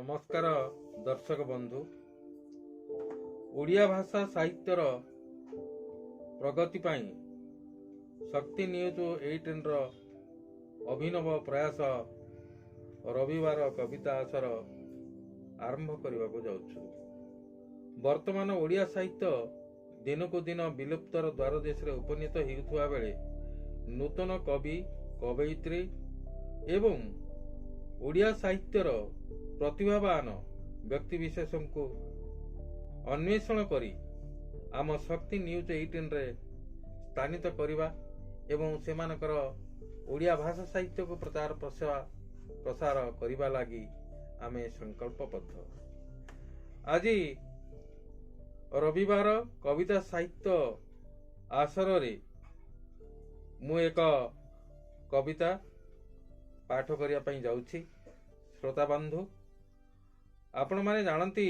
ନମସ୍କାର ଦର୍ଶକ ବନ୍ଧୁ। ଓଡ଼ିଆ ଭାଷା ସାହିତ୍ୟର ପ୍ରଗତି ପାଇଁ ଶକ୍ତି ନ୍ୟୁଜ୍ 18ର ଅଭିନବ ପ୍ରୟାସ ରବିବାର କବିତା ଆସର ଆରମ୍ଭ କରିବାକୁ ଯାଉଛୁ। ବର୍ତ୍ତମାନ ଓଡ଼ିଆ ସାହିତ୍ୟ ଦିନକୁ ଦିନ ବିଲୁପ୍ତର ଦ୍ୱାର ଦେଶରେ ଉପନୀତ ହେଉଥିବା ବେଳେ ନୂତନ କବି, କବୟିତ୍ରୀ ଏବଂ ଓଡ଼ିଆ ସାହିତ୍ୟର ପ୍ରତିଭାବାନ ବ୍ୟକ୍ତିବିଶେଷଙ୍କୁ ଅନ୍ୱେଷଣ କରି ଆମ ଶକ୍ତି ନ୍ୟୁଜ୍ 18ରେ ସ୍ଥାନିତ କରିବା ଏବଂ ସେମାନଙ୍କର ଓଡ଼ିଆ ଭାଷା ସାହିତ୍ୟକୁ ପ୍ରଚାର ପ୍ରସାର କରିବା ଲାଗି ଆମେ ସଂକଳ୍ପବଦ୍ଧ। ଆଜି ରବିବାର କବିତା ସାହିତ୍ୟ ଆସରରେ ମୁଁ ଏକ କବିତା ପାଠ କରିବା ପାଇଁ ଯାଉଛି। ଶ୍ରୋତା ବନ୍ଧୁ, ଆପଣମାନେ ଜାଣନ୍ତି,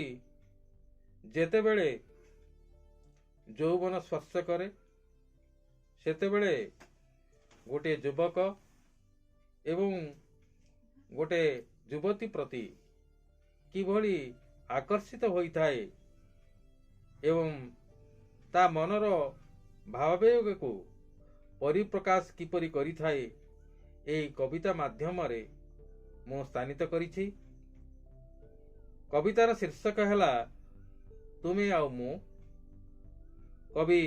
ଯେତେବେଳେ ଯୌବନ ସ୍ପର୍ଶ କରେ, ସେତେବେଳେ ଗୋଟିଏ ଯୁବକ ଏବଂ ଗୋଟେ ଯୁବତୀ ପ୍ରତି କିଭଳି ଆକର୍ଷିତ ହୋଇଥାଏ ଏବଂ ତା ମନର ଭାବାବେଗକୁ ପରିପ୍ରକାଶ କିପରି କରିଥାଏ, ଏହି କବିତା ମାଧ୍ୟମରେ ମୁଁ ସ୍ଥାନିତ କରିଛି। କବିତାର ଶୀର୍ଷକ ହେଲା "ତୁମେ ଆଉ ମୁଁ", କବି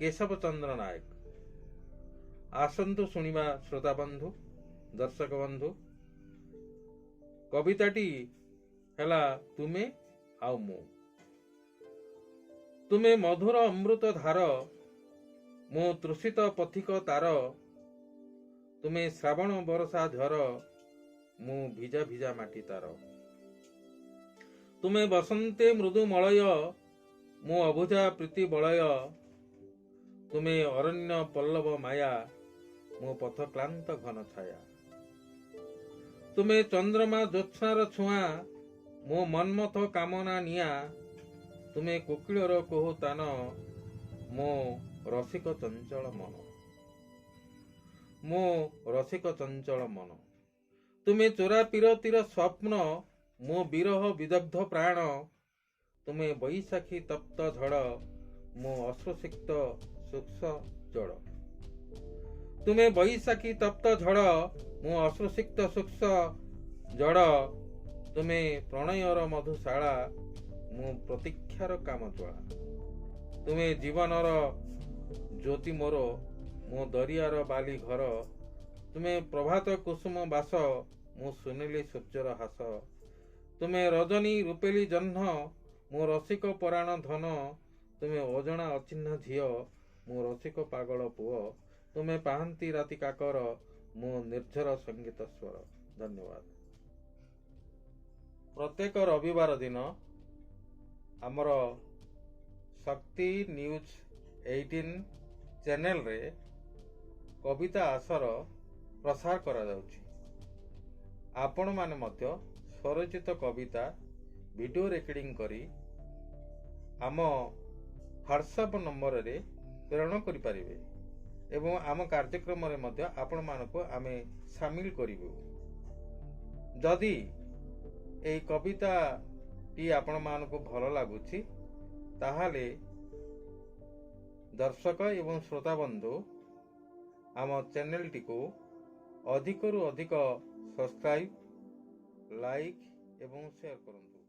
କେଶବ ଚନ୍ଦ୍ର ନାୟକ। ଆସନ୍ତୁ ଶୁଣିବା। ଶ୍ରୋତା ବନ୍ଧୁ, ଦର୍ଶକ ବନ୍ଧୁ, କବିତାଟି ହେଲା "ତୁମେ ଆଉ ମୁଁ"। ତୁମେ ମଧୁର ଅମୃତ ଧାର, ମୁଁ ତୃଷିତ ପଥିକ ତାର। ତୁମେ ଶ୍ରାବଣ ବରଷା ଝର, ମୁଁ ଭିଜା ଭିଜା ମାଟି ତାର। ତୁମେ ବସନ୍ତେ ମୃଦୁ ମଳୟ, ମୁଁ ଅବୁଝା ପ୍ରୀତି ବଳୟ। ତୁମେ ଅରଣ୍ୟ ପଲ୍ଲବ ମାୟା, ମୁଁ ପଥକ୍ଳାନ୍ତ ଘନ ଛାୟା। ତୁମେ ଚନ୍ଦ୍ରମା ଜ୍ୟୋତ୍ସ୍ନାର ଛୁଆଁ, ମୋ ମନ୍ମଥ କାମନା ନିଆଁ। ତୁମେ କୋକିଳର କୁହୁ ତାନ, ମୋ ରସିକ ଚଞ୍ଚଳ ମନ, ମୋ ରସିକ ଚଞ୍ଚଳ ମନ। ତୁମେ ଚୋରା ପୀରତିର ସ୍ୱପ୍ନ, ମୋ ବିରହ ବିଦଗ୍ଧ ପ୍ରାଣ। ତୁମେ ବୈଶାଖୀ ତପ୍ତ ଝଡ଼, ମୋ ଅଶ୍ରୁସିକ୍ତ ଶୁଷ୍କ ଜଳ। ତୁମେ ବୈଶାଖୀ ତପ୍ତ ଝଡ଼, ମୋ ଅଶ୍ରୁସିକ୍ତ ଶୁଷ୍କ ଜଳ। ତୁମେ ପ୍ରଣୟର ମଧୁଶାଳା, ମୁଁ ପ୍ରତୀକ୍ଷାର କାମଜ୍ୱାଳା। ତୁମେ ଜୀବନର ଜ୍ୟୋତି ମୋର, ମୋ ଦରିଆର ବାଲି ଘର। ତୁମେ ପ୍ରଭାତ କୁସୁମ ବାସ, ମୁଁ ସୁନେଲି ସୂର୍ଯ୍ୟର ହାସ। ତୁମେ ରଜନୀ ରୂପେଲି ଜହ୍ନ, ମୋ ରସିକ ପରାଣ ଧନ। ତୁମେ ଅଜଣା ଅଚିହ୍ନା ଝିଅ, ମୋ ରସିକ ପାଗଳ ପୁଅ। ତୁମେ ପାହାନ୍ତି ରାତି କାକର, ମୋ ନିର୍ଝର ସଙ୍ଗୀତ ସ୍ୱର। ଧନ୍ୟବାଦ। ପ୍ରତ୍ୟେକ ରବିବାର ଦିନ ଆମର ଶକ୍ତି ନ୍ୟୁଜ୍ 18 ଚ୍ୟାନେଲରେ କବିତା ଆସର ପ୍ରସାର କରାଯାଉଛି। ଆପଣମାନେ ମଧ୍ୟ ସ୍ୱରଚିତ କବିତା ଭିଡ଼ିଓ ରେକର୍ଡିଂ କରି ଆମ ହ୍ୱାଟ୍ସଆପ୍ ନମ୍ବରରେ ପ୍ରେରଣ କରିପାରିବେ ଏବଂ ଆମ କାର୍ଯ୍ୟକ୍ରମରେ ମଧ୍ୟ ଆପଣମାନଙ୍କୁ ଆମେ ସାମିଲ କରିବୁ। ଯଦି ଏହି କବିତାଟି ଆପଣମାନଙ୍କୁ ଭଲ ଲାଗୁଛି, ତାହେଲେ ଦର୍ଶକ ଏବଂ ଶ୍ରୋତା ବନ୍ଧୁ ଆମ ଚ୍ୟାନେଲଟିକୁ ଅଧିକରୁ ଅଧିକ ସବସ୍କ୍ରାଇବ୍, ଲାଇକ୍ ଏବଂ ସେୟାର କରନ୍ତୁ।